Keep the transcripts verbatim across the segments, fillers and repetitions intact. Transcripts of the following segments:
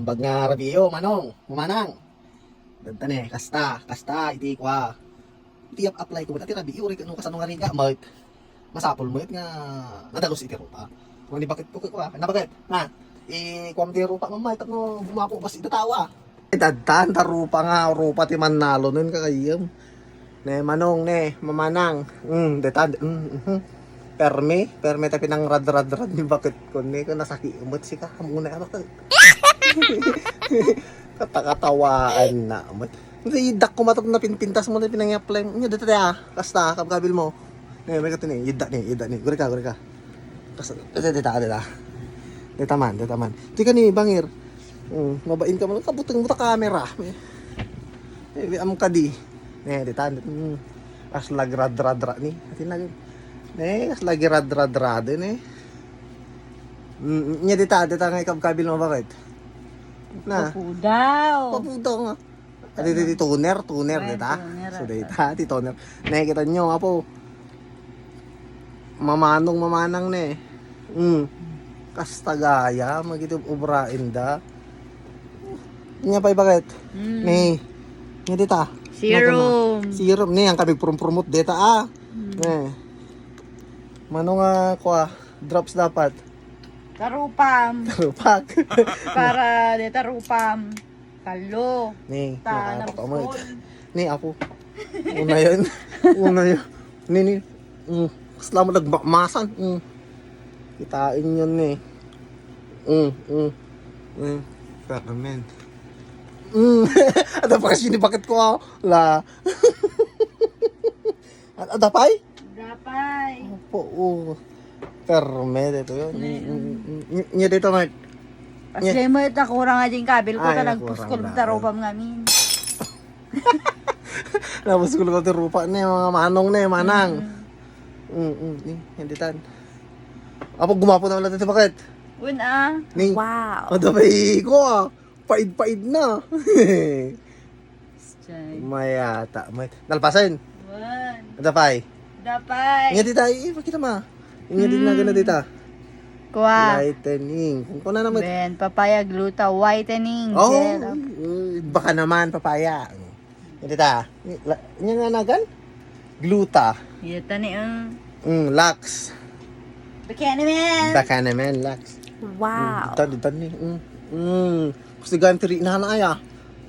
Bag nga rabiyo, manong, mamanang. Dagta ne, kasta, kasta, iti kua. Iti ap-, apply ko, iti rabiyo, rik-, no kasano nga riga, mayt. Masapul mayt nga nadalus iti rupa. Kung ni bakit ko, kua, na bakit? Na, i-, kuam ti rupa, mamay, tapno gumapo, bas iti tawa. Dadtan, ta rupa nga, rupa ti mannalon, kakayem. Ne, manong, ne, mamanang. Mm, deta, mm, mhm. Permi, permi ta pinangradradrad ni bakit ko, ne, kung nasaki, umot sika, muna, ano ka? Katakatawaan na, umot. Hindi, idak ko matok na pinpintas mo na pinangyaplan. Nya, deta, ah, kasta, kabkabil mo. Ne, may katini, ida ni, ida ni, gurika, gurika. Kas, deta, deta, deta. Deta man, deta man. Di ka ni bangir. Mm, mabain ka man, kabuteng mo ta camera. Eh, eh, am ka di. Eh, deta, mm. As lagradradra ni. Atin lagi. Eh, as lagradradra din eh. Mm, nya deta, deta nga ikabkabil mo bakit? Na. Papudaw. Papudaw nga. Adi, di, di, toner, toner, Ayan, dita. Toner, So, ata. Dita, ti toner. Nakikita nyo, apo. Mamanong, mamanang ne. Mm. Kasta gaya, magiti obra inda. Nya pay bakit? Mm. Ni, ni dita. Serum. Serum, ni, ang kami prum-promote dita, ah. Mm. Ne. Mano nga, kua, drops dapat. Tarupam. Tarupak. Para, de, tarupam. Kalo. Ni, Ta, nakakapamit. Nabuskol. Ni, apo. Una yan. Una yan. Ni, ni. Mm. Kasla mo nagmakmasan. Mm. Kitain yun ni. Mm, mm. Mm. Kakamen. Mm. Ada pa kasi ni bakit ko, ah. La. Ada pay? Dapay. Apo, oh. Perme, dito yun. Ni, mm, mm, mm, mm, dito, Mark. Kasi mo ito, kurang nga din kabil ko, Ay, ta nagpuskol kurang ta na. Ropam ngamin. Napuskol ko ti rupa ni, mga manong ni, manang. Mm. Mm, mm, ni, hindi tan. Apo, gumapo na wala dito, bakit? Un, ah. Ni. Wow. Ada pa iko, ah. Paid-paid na. Stay. Mayata, may. Nalpasin. One. Ada pay. Dapay. Nga dita, eh, makita ma. Nga din na Mm. gana dita. Kwa. Lightening. Kung kuna naman. Ben, papaya gluta whitening Oh, gel. Eh, baka naman, papaya. Nga dita. La-, nga nga nagan? Gluta. Yata ni, ah. Mm, Lux. Baka naman. Baka naman, Lux. Wow. Mm, dita, dita ni. Mm. Mm. Gusto gani ti rinana, ay, ah.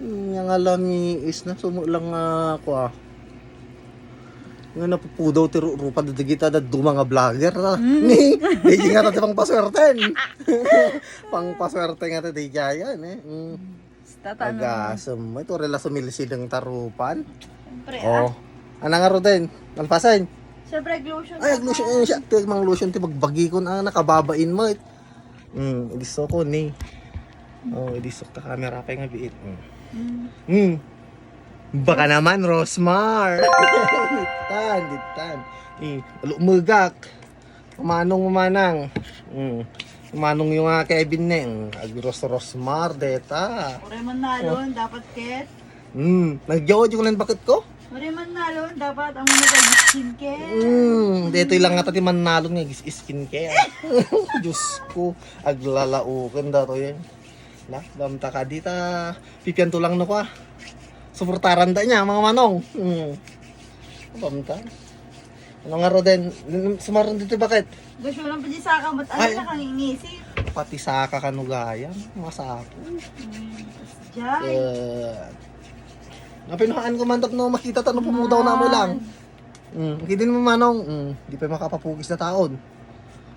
Mm, nga lami is na, sumo lang nga, kwa. Nga napupudaw ti ru-, rupa dagita dadduma nga vlogger, ah. Mm. Ni, di nga ta ti pangpaswerten. Pangpaswerte nga ta di jayan, eh. Mm. Basta ta, ano. Agasem, ito rela sumilsideng tarupan. Siyempre, Oh. ah. Anang nga Roden? Alpasen? Siyempre, ag-lotion Ay, ka ag-lotion, na. Eh, siya. Ti mang lotion, ti magbagi ko na, nakababain mo, eh. Mm, idisok ko ni. Oh, idisok ta camera pa nga biit. Mm. Mm. Mm. Baka naman, Rosmar. Ditan, ditan. Mm. Lumugak. Manong, manang. Mm. Manong yung nga Kevin ne. Mm. Agros Rosmar, deta. Ore man nalon, dapat ket. Hmm, nagyaw di ko lang bakit ko? Uri man nalon, dapat ang mga skincare. Hmm, dito lang nga ti man nalon nga gis-, skincare. Diyos ko, aglalaukan da to yan. Na, bamta ka dita, pipian to lang no ka. Suportaran da niya, mga manong. Hmm. Bamta. Ano nga, Roden? Sumaron dito, bakit? Gusto lang pwede sa ka, ba't ano Ay. Nakangingisi? Pati saka kanugayam, masapul. Hmm, tas dyan. Eh, napinuhaan ko man tapno makita ta no pumudaw na mo lang. Mm, kidin mo manong, mm, di pa makapapugis na taon.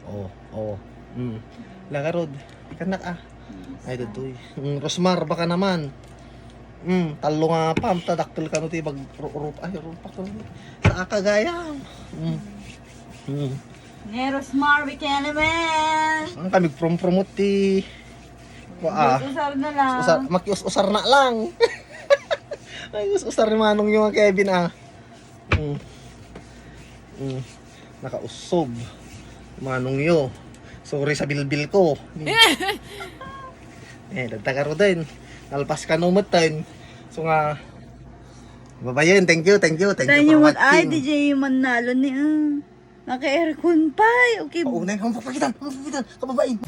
Oh, oh. Mm. Lagarod, ikanak ah. Ay, ditoy. Mm, Rosmar, baka naman. Mm, talo nga pam, tadakkel kano ti bag ru-, rupa, ay, rupa ko. Sa akagayam. Mm. Mm. Neros Marvin Canaman. Ang kami prom-promote ti. Wa, ah. Usar na lang. Usar, makius-usar na lang. Ay, us-usar ni Manong yung Kevin, ah. Mm. Mm. Nakausog. Manong yo. Sorry sa bilbil ko. Eh, dagdaga ro din. Nalpas ka no matan. So nga, babayin, thank you, thank you, thank you for watching. Ay, D J man nalon ni, ah. Naka-aircon pa, eh. Okay. Paunay kang papakitan, papakitan, kababain.